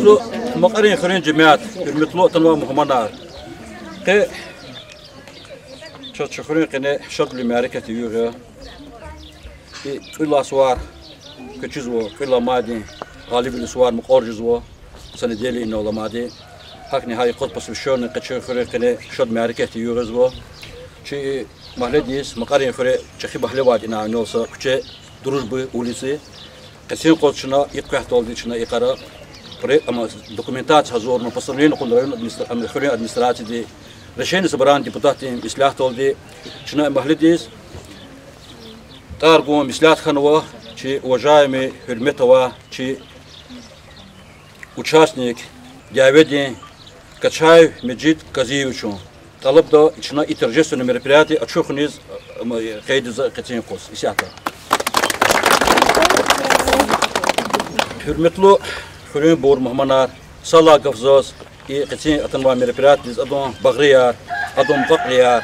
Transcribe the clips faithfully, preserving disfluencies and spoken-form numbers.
Зу Макьарин хуьруьн жемят, гьуьрметлу атанвай мугьманар. Къе чаз чи хуьруьн къене шадлу мярекат югъ я. И кьуьлай сувар квез чизва, кьуьлай майдин гъалибвилин сувар мукьвара жезва. Са неделя инал амайди. ГьакӀни гьа йикъаз посвящённый къе чи хуьруьн къене шад мярекат югъ жезва. Чи магьледиз, Макьарин хуьре, чӀехи магьле авайди я, инал са куьче, Дружбы улицы. Къенин къуз чна и квехъ галди чна икьара проект, ама документация гьазурна, постановление кьуна район администра-, ам, хуьруьн администрацияди, решение собрания депутатдин меслятдалди чна магьледиз тӀвар гун меслят хьанва чи уважаемый, гьуьрмет авай чи участник дяведин Качаев Межид Казиевичан тӀалабда чна и торжественный мероприятие ачухуниз, м, къейдзава къенин къуз исятда. Гьуьрметлу хуьруьнбур, мугьманар, сад лагьай гаф заз, и къенин атанвай мероприятиедиз адан багърияр, адан мукьва-кьилияр,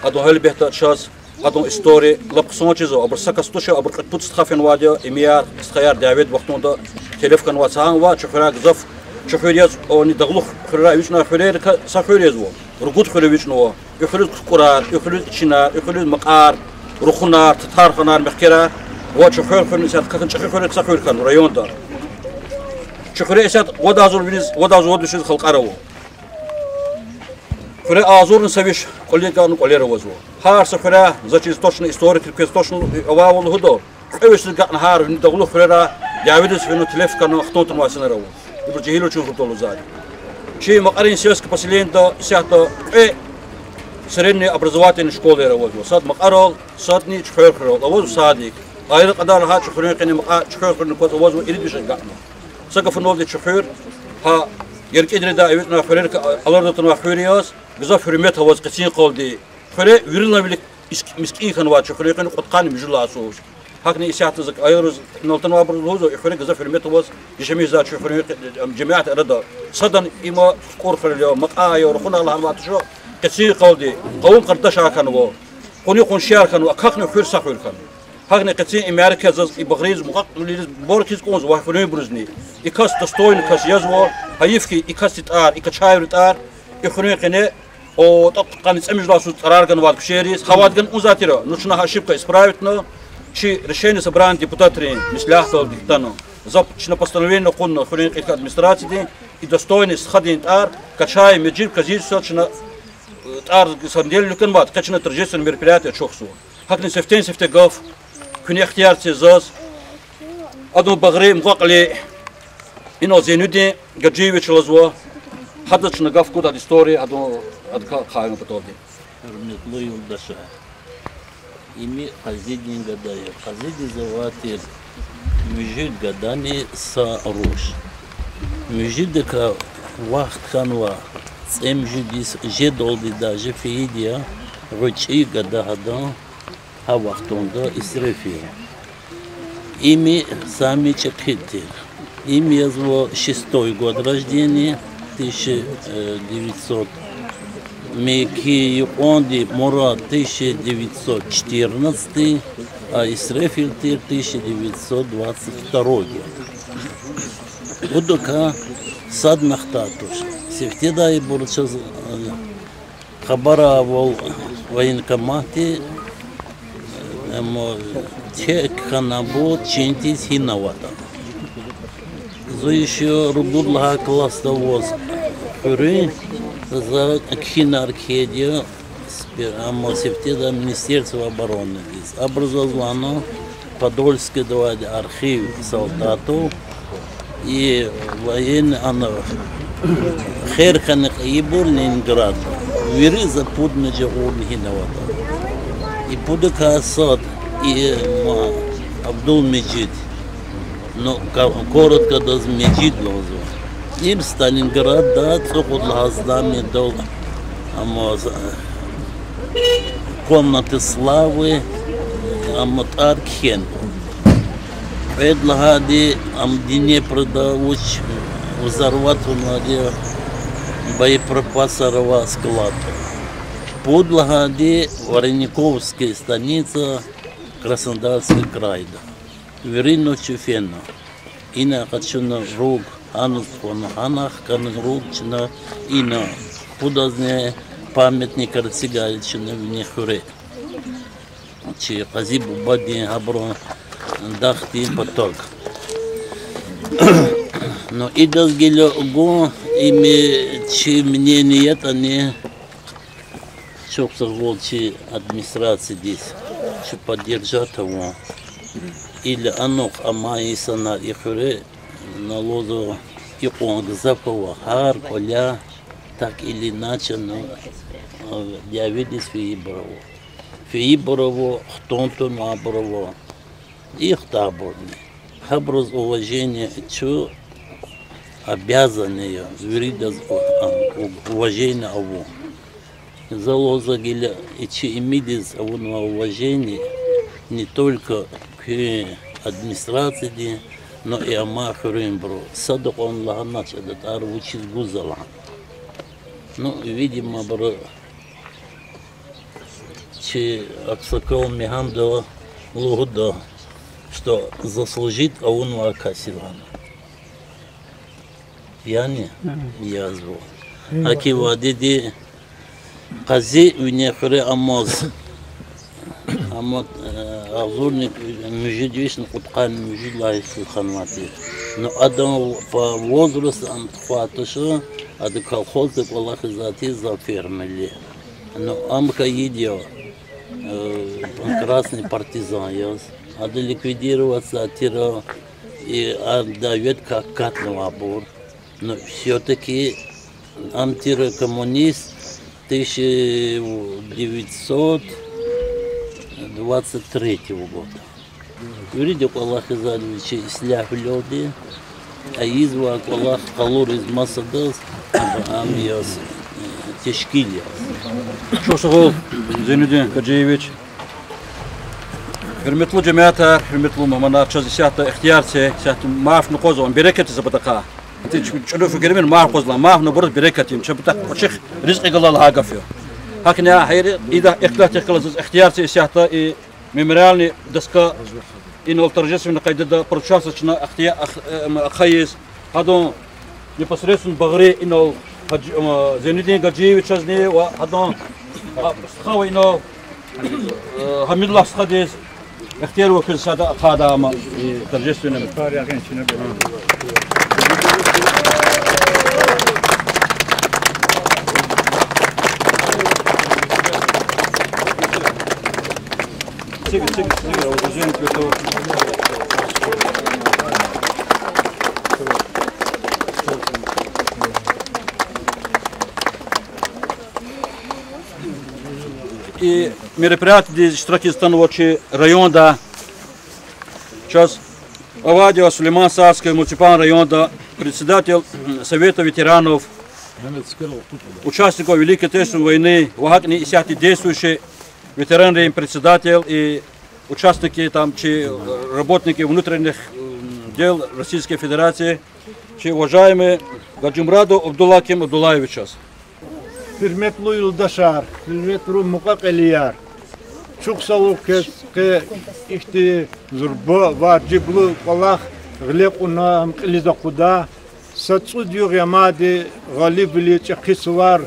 адан гьелбетда чаз, адан история лап хъсан чизва, абур са кас туш, абур кьвед-пуд стха фенвайди я, имияр, стхаяр дяведин вахтунда телеф хьанвай, цаанвай, чи хуьряй гзаф, чи хуьр яз, ани дагълух хуьрерай эвичӀнавай хуьрерикай са хуьр язва. Ругуд хуьр эвичӀнава. И хуьруьз кукӀурар, и хуьруьз ичинар, и хуьруьз макьар, рухунар, татарханар, мехкерар. Ва чи хуьр, хуьр исятда квахьна чӀехи хуьрерикай са хуьр хьанва районда. Чи хуьре исятда вад агъзур виниз, вад агъзур вад вишиз халкьар ава. Хуьре агъзурни са виш кӀвале кӀан кӀвалер авазва. Гьар са хуьряй, заз чиз точно историкри квез точно авайвал лугьуда, кьве вишдиз агакьна гьар вини дагълух хуьрерай дяведиз фена, телеф хьана, хтун тунвай инсанар ава. Ибур жегьил вичин гьурталуз ада. Чи Макьарин сельский поселениеда исятда кьве средний образовательный школаяр авазва. Сад Макьарал, садни Чуьхвер хуьрел авазва садик. Айра кьадар лагьай чи хуьруьн къене Макьар, Чуьхвер хуьрни кваз авазва ирид виш агакьна. Са гафуналди, чи хуьр гьа рикӀидрида эвичӀнавай хуьрерикай аларда атанвай хуьр яз, гзаф гьуьрмет аваз къенин къуз. Хуьре виридалай вилик мис-, мискӀин хьанвай чи хуьруьн къене кьудкъанни муьжуьд лагьай йисуз. ГьакӀни исятда зак аялриз, инал атанвайбуруз лугьузва, и хуьре гзаф гьуьрмет аваз яшамиш жезвай чи хуьруьн къе-, жемят арада. Садан има кукӀур хуьрел я, макьар я, рухунар лагьанвай туш, къенин къуз къавум-къардашар хьанва, къуни-къуншияр хьанва, акахьна хуьр са хуьр хьанва. ГьакӀни къенин и мярекат заз и багъриз, мукьва-кьилийриз мубарак ийиз кӀанзава хуьруьнбурузни. И кас достойный кас язва, гьайиф хьи, и касдин тӀвар, и Качаеврин тӀвар и хуьруьн къене, о, тӀакьукьани цӀемуьжуьд лагьай йисуз тӀварар ганвайди куь шиирриз, гьавайди гана, вун затӀ ира, ну чна гьа ошибка исправитьна, чи решение собрания депутатрин меслятдалди хтана. За чна постановление кьунна хуьруьн къене администрациядин, и достойный стхадин тӀвар, Качаев Межид Казиевичан чна, э, тӀвар са неделя ганвайди, къе чна торжественный мероприятие ачухзава. ГьакӀни сифтени-сифте гаф, куьне ихтияр це заз, адан багъри, мукьва-кьили, инал Зейнудин Гаджиевич лугьузва, гьадаз чна гаф гуда, адан история, адан, адакай ахъайна паталди. Гьуьрметлу юлдашар, им Къазидин гада я. Къазидиз авай тир муьжуьд гадани са руш. Муьжуьдакай вахт хьанва цӀемуьжуьд йис жедалди даже фейиди я, гъвечӀи гада гьадан, гьа вахтунда Исрефил. Им сами чӀехиди тир. Им язва шестой год рождения, тысяча девятьсот. Мекъи юкьванди Мурад, тысяча девятьсот четырнадцатый, а Исрефил тир тысяча девятьсот двадцать второй год. Пудакай садни хтай туш. Сифтедайбур чаз, э, хабар авурвал военкоматди, э, ам, тек хьанвайбур чиниз гьина аватӀа. Зун ещё ругуд лагьай классда аваз хуьруьн, за кхьинар кхьейди я, спе-, амма сифтеда Министерство оборонадиз. Абуру заз лагьана Подольскдавайди архив салтатув, и военный ана хер хьана кьейибур Ленинградда. Вири запутно жагъурна гьина аватӀа. И пудакай сад, и ма Абдулмежид. Ну, ка-, коротко адаз Межид лугьузва. Им Сталинградда цӀукьуд лагьай зданидал, ам, комнаты славы, ам тӀвар кхьенва. Кьвед лагьайди ам Днепрда вуч взорвать авунвайди я, боеприпасар авай склад. Пуд лагьайди Вареникопская станица, Краснодарский крайда. Вири нуч фена. Ина къачуна руг Гьаниз тухвана, гьана хкана руг чна ина, пудазни памятникар эцигайди чна вини хуьре. Чи къази бубадин, гьабурун дахдин патав. Ну, идаз гила гун, им чи мнение ятӀани, чухсагъул чи администрациядиз, чи поддержать авун. Или анукь амай инсанар и хуьре, налозу икьван гзаф ава, гьар кӀваляй так или иначе, ну, а, дяведиз фейибур ава. Фейибур ава, хтун тавунвайбур ава. И хтайбурни. Гьабуруз уважение чун обязаны я, виридаз у-, а, у-, уважение авун. Залоза гила и чи имидиз авунвай уважение не только куь администрациядин, но и амай хуьруьнбуру. Садакьван лагьанач ада тӀвар вучиз гузва лагьана. Ну, видимо, абуру чи аксакъал Мегьамда лугьуда, что заслужить авунвай кас я лагьана. Яни? Язва. ГьакӀ вадиди къази вини хуьре амаз. Амма, э, агъзурни муьжуьд вишни кьудкъанни муьжуьд лагьай йисуз ханвай тир. Ну, адан по возрасту ам тухвай туш, ада колхозда кӀвалахизвай тир за фермерли. Ну, ам хьайиди я, э, красный партизан яз. Ада ликвидироваться тир, и а дяведикай катнавайбур. Но всё-таки ам тир коммунист тысяча девятьсот двадцать третьего года. Вирида кӀвалахизвайди вичи ислягьвилелди, а ийизвай кӀвалах къалуриз масадаз, ам яз, э, тешкил яз. Чухсагъул, Зейнудин Гаджиевич. Гьуьрметлу жемятар, гьуьрметлу мугьманар, чаз исятда ихтияр це, исятда марф нукъвазва, берекат ийизва патахъай. Итим чӀуру фикир авуна марф къвазва, марф нубуруз берекат ийин, чпин патахъ ачух ризкьи галай гьа гаф я. ГьакӀни гьа ихтилатдихъ галаз заз ихтияр це исятда и мемориальный доска инал торжественный къайдада поучаствовать чна ахъая-, ах-, э, м, ахъайиз. Гьадан непосредственно багъри инал Гьажи-, м, Зейнудин Гаджиевичазни ва гьадан, а, стха ва инал, э, Гьамидуллагь стхадиз ихтияр ава квез сада ахъайдай ама, э, торжественный. И мероприятиедиз иштиракиз атанвай чи районда, чаз авайди я Сулейман-Стальский муниципальный районда председатель Совета ветеранов, участников Великой Отечественной войны, ва гьакӀни исятда действующий ветеранрин председатель и участники, там, чи, э, работники внутренних, м, дел Российской Федерации, чи уважаемый Гаджимурадов Абдулгьаким Абдуллаевичаз. Гьуьрметлу юлдашар, гьуьрметлу мукьва-кьилияр! Чухсагъул квез къе ихьтин зурба важиблу кӀвалах гъиле кьуна, ам кьилиз акъуда. Са цӀуд югъ ямайди гъалибвилин чӀехи сувар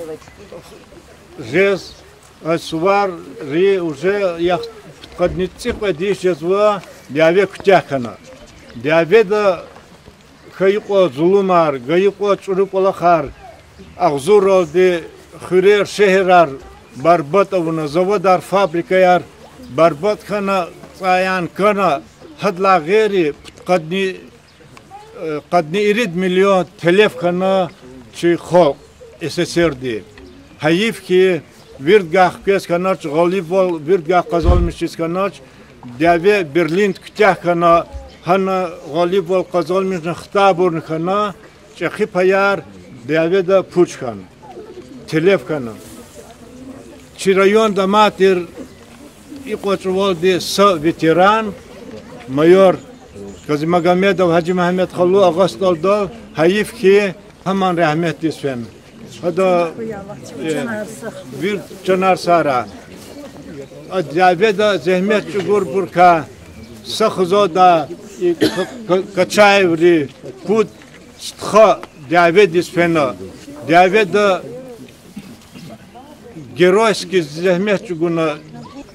жез, а сувари уже яхцӀурни цӀикьвед йис жезва дяве куьтягь хьана. Дяведа хьайи кьван зулумар, гайи кьван чӀуру кӀвалахар, агъзурралди хуьрер, шегьерар барбатӀ авуна, заводар, фабрикаяр барбатӀ хьана, цӀаян кана, гьадалай гъейри пудкъадни, э, къадни ирид миллион телеф хьана чи халкь СССР-ди. Гьайиф хьи, вирдгагь хквез хьанач, гъалибвал вирдгагь къазанмишиз хьанач, дяве Берлинда куьтягь хьана, гьана гъалибвал къазанмишна хтайбурни хьана, чӀехи паяр дяведа пуч хьана, телеф хьана. Чи районда амай тир икьван чӀавалди са ветеран, майор Казимагомедов Гьажимегьамед халу Агъа СтӀалдал, гьайиф хьи, гьамни рагьметдиз фена. Ада, э, вирт чанар сагърай. А дяведа зегьмет чӀугурбурукай са хизанда и Ка-, Ка-, Качаеври пуд Стха дяведиз фена, дяведа геройский зегьмет чӀугуна,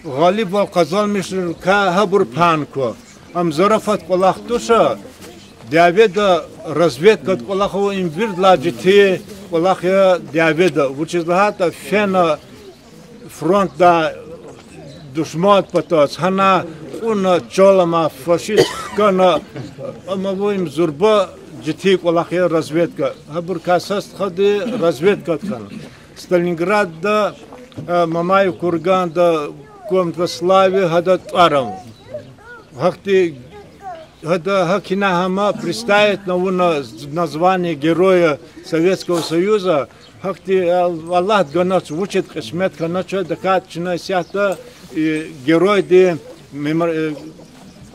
гъалибвал къазанмишрикай гьабур пан ква. Ам зарафат кӀвалах туш, дяведа разведкада кӀвалах ава, им виридалай жеди кӀвалах я дяведа. Вучиз лагьайтӀа фена фронтдай душман патаз, гьана кьуна, чал ама, фашист хкана, амма им зурба жеди кӀвалах я разведка. Гьабурукай са стхади разведкада хьана. Сталинградда, э, Мамаев курганда, комната славы, гьада тӀвар ава. Гьахьтин, гьада гьакӀ ина гьама представить авуна название Героя Советского Союза, гьахьтин, э, Аллагьди ганач, вучиз кьисмет хьанач, дакӀад чна исятда, э, геройдин мемор-, э,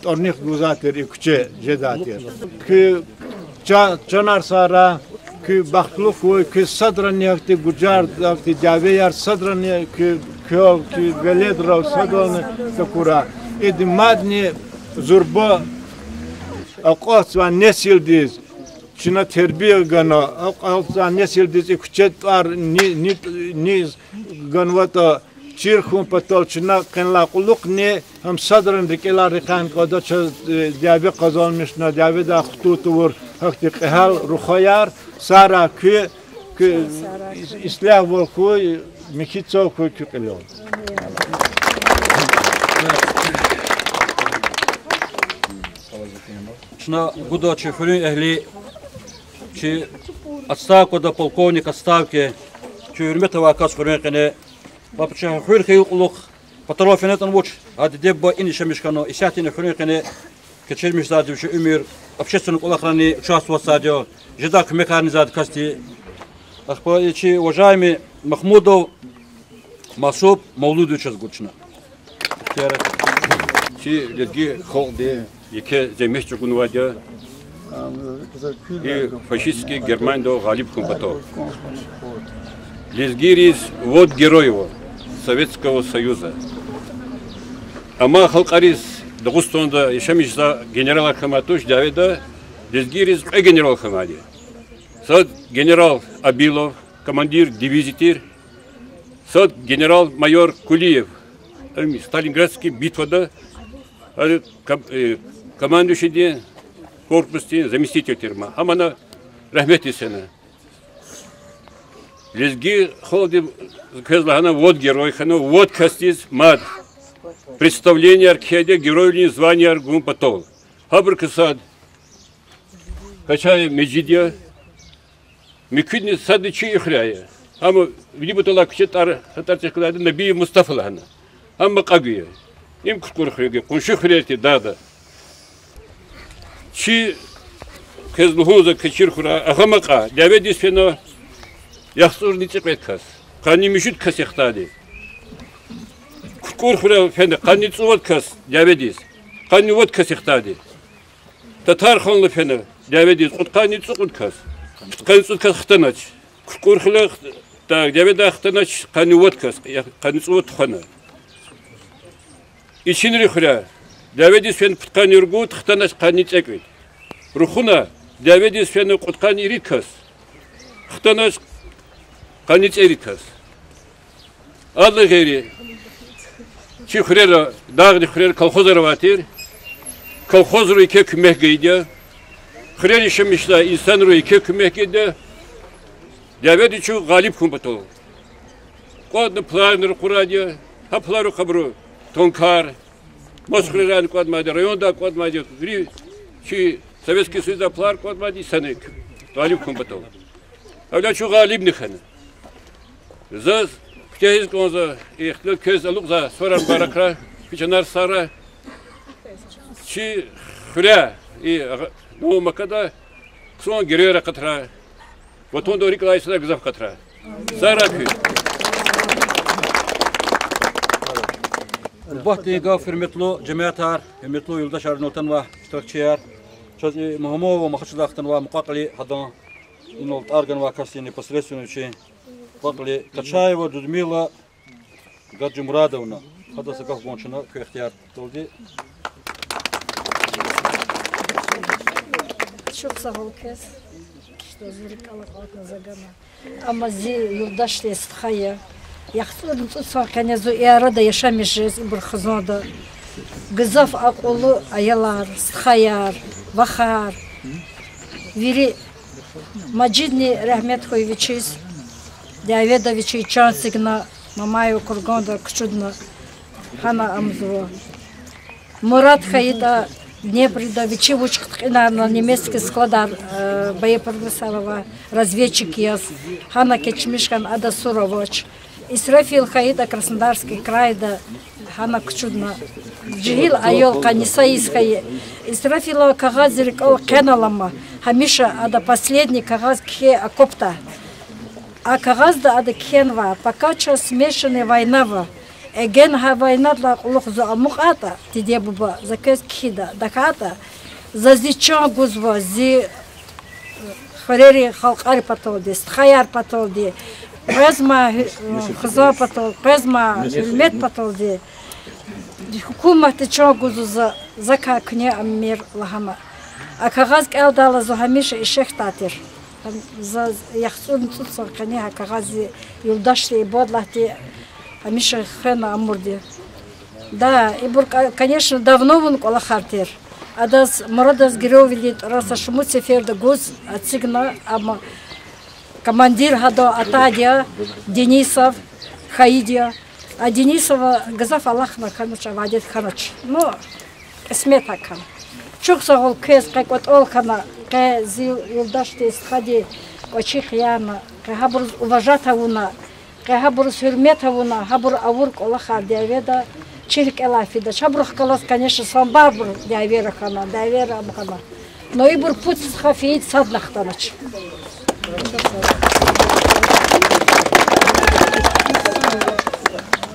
тӀварунихъ гузвай тир и куьче жедай тир. Куь ча-, чанар сагърай, куь бахтлу хьуй, куь садрани гьахьтин гужар, гьахьтин дявеяр садрани, куь квел, куь веледрал садрани такурай. Ида мадни зурба акьалтзавай несилдиз чна тербия гана, акьалтзавай несилдиз и куьче тӀвар ни-, ни-, низ ганватӀа, чир хьун патал чна къенлай кьулухъни гьам садрани рикӀелай рекьяй кӀанда, чаз, э, дяве къазанмишна, дяведай хтун тавур гьахьтин кьегьал рухваяр, сагърай куьн, куьн ислягьвал хьуй, михьи цав хьуй куь кьилел. Чна гуда чи хуьруьн эгьли, чи отставкада полковник отставки, чи гьуьрмет авай кас хуьруьн къене, папа чи хуьр хьайи кьулухъ патарал фенатӀани вуч, а диде-буба ина яшамиш хьана, исятдани хуьруьн къене кечирмишзавайди вичин уьмуьр, общественный кӀвалахрани участвоватьзавайди я, жедай куьмекарни ийизвайди касди. Ахпа и чи уважаемый Махмудов Масуб Мавлудовичаз гуда чна. Чи лезги халкьди еке зегьмет чӀугунвайди я и фашистский Германиядал гъалиб хьун патал. Лезгийриз вот герой ава Советского Союза. Амай халкьариз, Дагъустанда яшамиш жезвай генералар хьанвай туш дяведа, лезгийриз кьве генерал хьанвайди. Сад генерал Абилов, командир дивизии тир, сад генерал-майор Кулиев, ам Сталинградский битвада, а, ком-, э, командующийдин корпусдин заместитель тир ма. Гьамана рагьметдиз фена. Лезги халкьди квез лагьана, вот герой хьана, вот касдиз мад представленияр кхьейди, геройвилин званияр гун патал. Гьабурукай сад Качаев Межид я, муькуьдни садни чи хуьряй я. Гьам вини паталай куьче тӀвар, гьа тӀварцӀихъ галайди Набиев Мустафа лагьана. Гьам Макьагуй я. Им Куркур хуьряй, къунши хуьрер тир дагъда. Чи, квез лугьун за, квез чир хьурай, Агъамакьа дяведиз фена яхцӀурни цӀикьвед кас. Къанни муьжуьд кас ихтиарди. Куркур хуьряй фена къанни цӀувад кас дяведиз, къанни вад кас ихтиарди. Татарханлу фена дяведиз кьудкъанни цӀукьуд кас. Пудкъанни цӀукьуд кас хтанач. Куркур хуьряй, та, дяведай хтанач къанни вад кас, я, къанни цӀувад тухвана. Ичинри хуьряй дяведиз фена пудкъанни ругуд, хтанач къанни цӀекӀуьд. Рухуна дяведиз фена кьудкъанни ирид кас, хтанач къанни цӀерид кас. Адалай гъейри, чи хуьрера, дагъдин хуьрера колхозар авай тир. Колхозри еке куьмек гайиди я. Хуьрера яшамиш жезвай инсанри еке куьмек гайиди я. Дяведи чун гъалиб хьун патал. КӀватӀна планар кьурайди я. Гьа планрихъ абуру танкар, Москвадайни кӀватӀмайди, райондай кӀватӀмайди, вири чи Советский Союздай планар кӀватӀмайди инсанрик гъалиб хьун патал. Гьавиляй чун гъалибни хьана. Заз куьтягьиз кӀанзава ихтилат, квез алукьзавай суварар мубаракрай, куь чанар сагърай. Чи хуьряй и Агъа-, Новая Макада хъсан геройар акъатрай, Ватандал рикӀ алай инсанар гзаф акъатрай. Сагърай куьн. Нубатдин гаф, гьуьрметлу жемятар, гьуьрметлу юлдашар, инал атанвай иштиракчияр. Чаз и Магьамова Махачкъаладай хтанвай мукьва-кьили, гьадан инал тӀвар ганвай касдин непосредственно вичин мукьва-кьили Качаева Людмила Гаджимурадовна. Гьадаз са гаф гун чна, куь ихтияр паталди. Чухсагъул квез. Зи рикӀел акьалтна за гана. Амма зи юлдашдин стха я. ЯхцӀурни цӀуд сан къене зун и арада яшамиш жез, ибур хизанда. Гзаф акьуллу аялар, стхаяр, вахар. Вири Мажидни рагьмет хьуй вичиз. Дяведа вичи чан эцигна, Мамаев курганда кучудна, гьана амзава. Мурад хьайитӀа Днеприда, вичи вуч хъиткьинарна немецкий складар, э, боеприпасар авай, разведчик яз, гьана кечмиш хьана, ада сур авач. Исрафил хьайитӀа Краснодарский крайда, гьана кучудна. Жегьил аял, къанни са йис хьайи. Исрафила кагъаз зи рикӀел хъена алама, гьамиша ада последний кагъаз кхьей окопда. А кагъазда ада кхьенва: пока чаз смешанная война ава, эгена гьа войнадилай кьулухъ зун амукьайтӀа, диде-буба, за квез кхьида, тахьайтӀа, за зи чан гузва зи хуьрерин халкьарин паталди, стхаяр паталди, къвезма хизан патал, къвезма гьуьрмет паталди, гьукуматди чан гузва за, закай куьне амир лагьана. А кагъаз кӀелдайла зун гьамиша ишехьдай тир. Гьам-, за яхцӀурни цӀуд сан къене гьа кагъаз зи юлдашди, ибадлагьди гьамиша хвена амурди. Да, ибур, конечно, давно авун кӀвалахар тир. Адаз, Мурадаз геройвилин тӀварар са шумуд сеферда гуз эцигна, амма командир гьада атайди я, Денисов Хаид я. А Денисова гзаф алахъна хьанач, авайди хьанач. Ну, кьисмет гьакӀ хьана. Чухсагъул квез, къе кӀватӀал хьана, къе зи юлдашди, стхади кӀвачи хъиярна, къе гьабуруз уважать авуна, къе гьабуруз гьуьрмет авуна, гьабур авур кӀвалахар дяведа чир кӀелай фидач. Гьабурухъ галаз, конечно, самбарбур дявера хьана, дявера ам хьана. Но ибур пуд стха фейиди садни хтанач.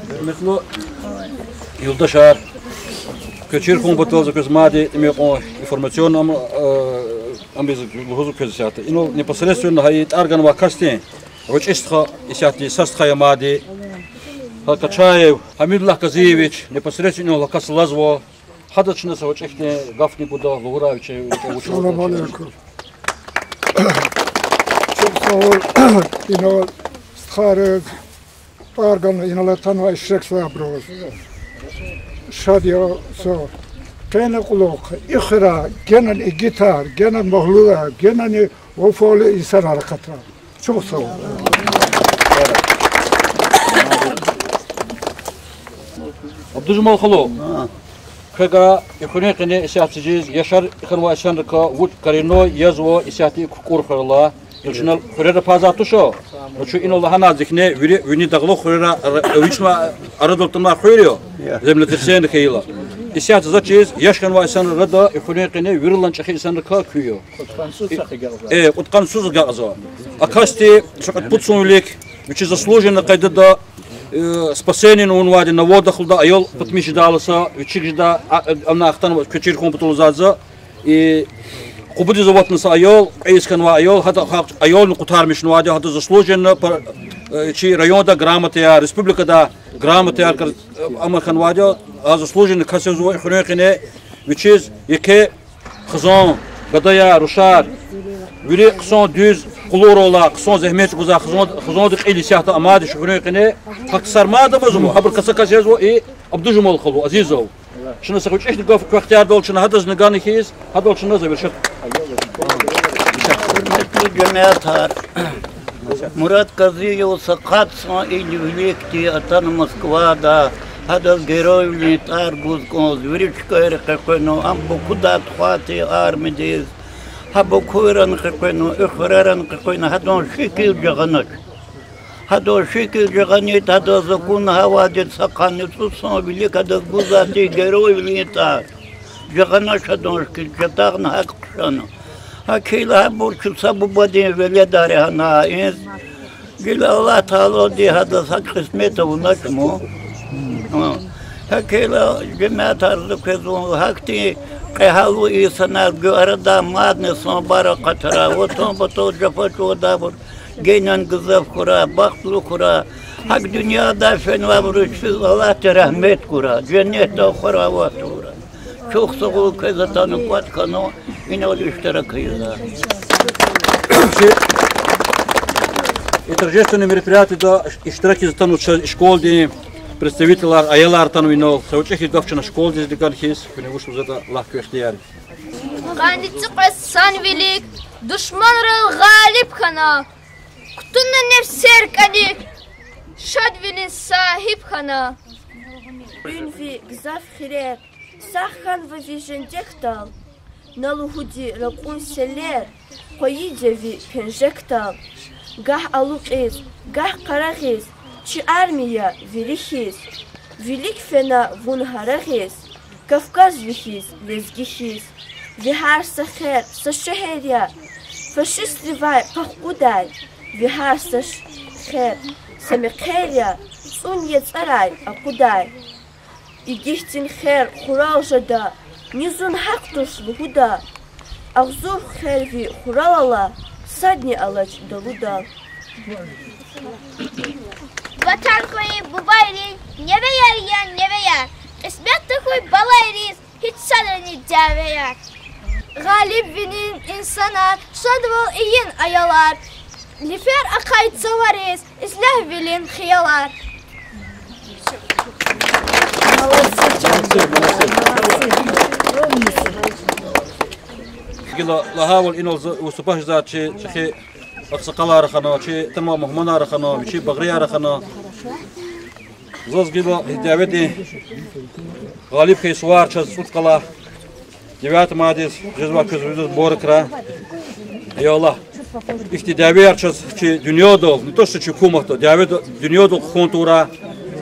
Гьуьрметлу юлдашар, квез чир хьун патал за квез мад тӀимил кьван информационный ам-, э, амбиз лугьузва квез исятда. Инал непосредственно гьа и тӀвар ганвай касдин гъвечӀи стха, исятда са стха я мад. Гьа Качаев Гьамидуллагь Казиевич, непосредственно инал а кас алазва. Гьадаз чна са гъвечӀи хьтин гафни гуда, лугьурай вичи, вичи вуч. Салам алейкум. Чухсагъул инал стхайриз, тӀвар гана инал атанвай ишрекзавайбуруз. Шад я са. Къенин кьулухъ и хуьре генани игитар, генани магьлулар, генани вафалу инсанар акъатна. Чухсагъул. Абдужумал халу, квевай и хуьруьн къене исятда чиз яшар хьанвай инсанрикай вуч коренной язва исятда и Кукур хуьрелай. Чна хуьрера паза туш, чун инал лагьанай зикне вири вини дагълух хуьрера, ра-, вични арадал атанвай хуьр я, землетрясение хьайила. Исятда за чиз яш хьанвай инсанрин арада и хуьруьн къене виридалайни чӀехи инсанрикай куь я. Э, кьудкъанни цӀуз агакьзава. А касди са кьвед-пуд сувин вилик вичи заслуженный къайдада, э, спасениени авунвайди, на водах лугьуда, аял патмиш жедайла са, вичик жедай, а, ана хтанва, квез чир хьун патал лугьузвайди я. И Къубадиз аватна са аял, кьейиз хьанвай аял, гьада гьа аялни къутармишнавайди я, гьада заслуженный пар-, э, чи районда грамотаяр, республикада грамотаяр кар-, э, ама хьанвайди я, гьа заслуженный кас язва и хуьруьн къене, вичиз еке хизан, гадаяр, рушар, вири хъсан дуьз къуллугърал алай, хъсан зегьмет гузвай хизан, хизандин кьил исятда амайди чи хуьруьн къене, гьа ксар мад амазма, гьабурукай са кас язва и Абдужумал халу Азизов. Чна са гъвечӀи хьтин гаф квехъ тӀвардал чна гьадазни гана хьиз, гьадал чна завершать. Гьуьрметлу жемятар, Мурад Казиев са кьве сад йис виликди атана Москвада, гьадаз геройвилин тӀвар гуз кӀанз, вири чкайра къекъвена, ам Бакуда тухвайтӀи армиядиз, гьа Бакуйрани къекъвена, и хуьрерани къекъвена, гьадан шикил жагъанач. Гьадан шикил жагъанайтӀа, гьадан акуна гьавайди са къанни цӀуд сан вилик гьадаз гузвайтӀи геройвилин тӀвар. Жагъанач гьадан шикил, чатахъна гьакӀ хъжана. ГьакӀ хьайила гьабур чун са бубадин веледар я гьана инс. Гила Аллагь Таалади гьадаз гьакӀ кьисмет авунач ман. ГьакӀ хьайила, жемятар, за квез лугьун, гьахьтин кьегьал инсанар гуьн арадай мадни самбар акъатрай, ватан патал жафа чӀугвадайбур генани гзаф хьурай, бахтлу хьурай. ГьакӀ дуьньяда фенвайбуруз чпиз Аллагьди рагьмет гурай, женнетда ахварай вахт гурай. Чухсагъул квез атана кӀватӀ хьана, инал иштирак ийизва. Чи и торжественный мероприятиеда иштиракиз атанвай чи школадин представителар, аялар атанва инал. Са гъвечӀи хьиз гаф чна школадиз диган хьиз, куьне вуч лугьузватӀа лагь куь ихтияр. Къанни цӀикьвед санвилик душманрал гъалиб хьана, кутуна нефсер кӀаник, шадвилин сагьиб хьана. Уьнви гзаф хирер, сагъ хьанва ви жендекдал, на лугьуди ракьун селлер къвайиди я ви пенжекдал. Гагь алукьиз, гагь къарагъиз, чи армия вири хьиз, вилик фена вун гьарагъиз, Кавказ ви хьиз, лезги хьиз. Ви гьар са хер са шегьер я, фашистривай къахкъудай. Ви гьар са ш-, хер са мехъер я, цӀун яцӀарай акъудай. Игитдин хер хурал жеда, ни зун гьахъ туш лугьуда. Агъзур хер ви хурал ала, садни алач далудал. Ватан хьуй бубайрин, невеяр я, невеяр. Кьисмет тахьуй балайриз, гьич садрани дявеяр. Гъалибвилин инсанар, шадвал ийин, аялар. Лифер ахъай цавариз, ислягьвилин хиялар. Гила лагьайвал, инал за выступать жезвай чи чӀехи агъсакъалар хьана, чи тамам мугьманар хьана, вичин багърияр хьана. Заз гила и дяведин гъалиб хьайи сувар чаз цӀуд кӀвалах девятый майдиз жезвай квез виридаз мубаракрай. Я Аллагь, ихьтин дявеяр чаз чи дуьньядал, не то что чи гьукуматдал, дяведа-, дуьньядал хъхьун тавурай.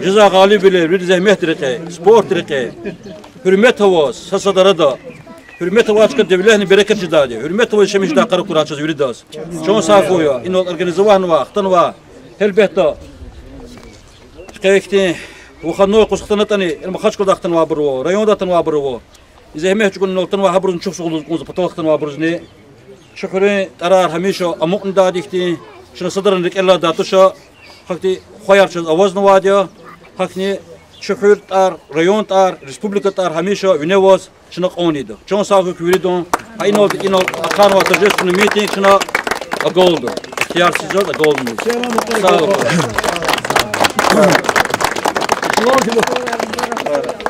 Жезвай гъалибвилер вири зегьметдин рекье, спортдин рекье, гьуьрмет аваз са-садан арада. Гьуьрмет авай чкадин девлетни берекат жедайди я. Гьуьрмет аваз яшамиш жедай къаракурай чаз виридаз. Чан сагъ хьуй я, инал организовать авунвай, хтанвай. Гьелбетда, чкай ихьтин выходной къуз хтанатӀани, ил Махачкъаладай хтанвайбур ава, райондай хтанвайбур ава. И зегьмет чӀугуна инал атанвай гьабурузни чухсагъул лугьуз кӀанзава, патал хтанвайбурузни. Чи хуьруьн тӀварар гьамиша амукьнадайди хьтин, чна садрани рикӀелай алайдай туш, гьахьтин хваяр чаз авазнавайди я, гьахьни чи хуьр тӀвар, район тӀвар, республика тӀвар гьамиша вине аваз чна кьван ийида. Чан сагъ хьуй куь виридан, гьа инал, инал ахъайнавай торжественный митинг чна агалда. Ихтияр це заз агалдиз. Сагъ хьуй.